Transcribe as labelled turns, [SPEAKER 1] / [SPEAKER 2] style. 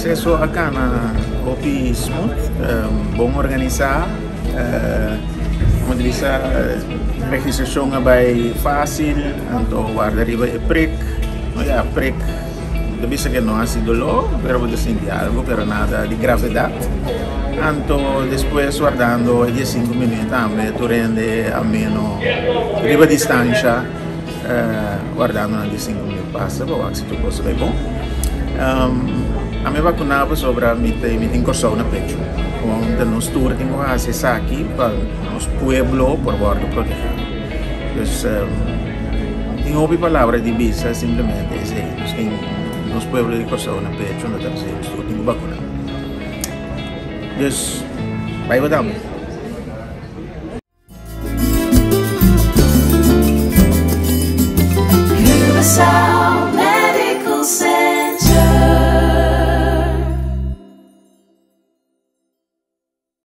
[SPEAKER 1] Proseso a kana hopi smooth, bon organisá. Como te bisa, registrashon a bai fásil, anto warda riba e prik. No ya, prik ta bisa ke no hasi doló, pero bo ta sinti algo, pero nada di gravedat. Anto despues wardando e diesinku minüt tambe tur hende ameno riba distansha. Wardando nan 5 minüt pasa pa wak si tur kos ta bai bon. Ami a bakuná pasobra mi mi tin Kòrsou na pechu. Kon ta nos tur tin ku hasi esaki pa nos pueblo por wòrdu protehá. Dus tin hopi palabra di bisa, simplemente esei. Nos tin nos pueblo di Kòrsou na pechu, no ta nos tur tin ku bakuná. Dus bai bo tambe.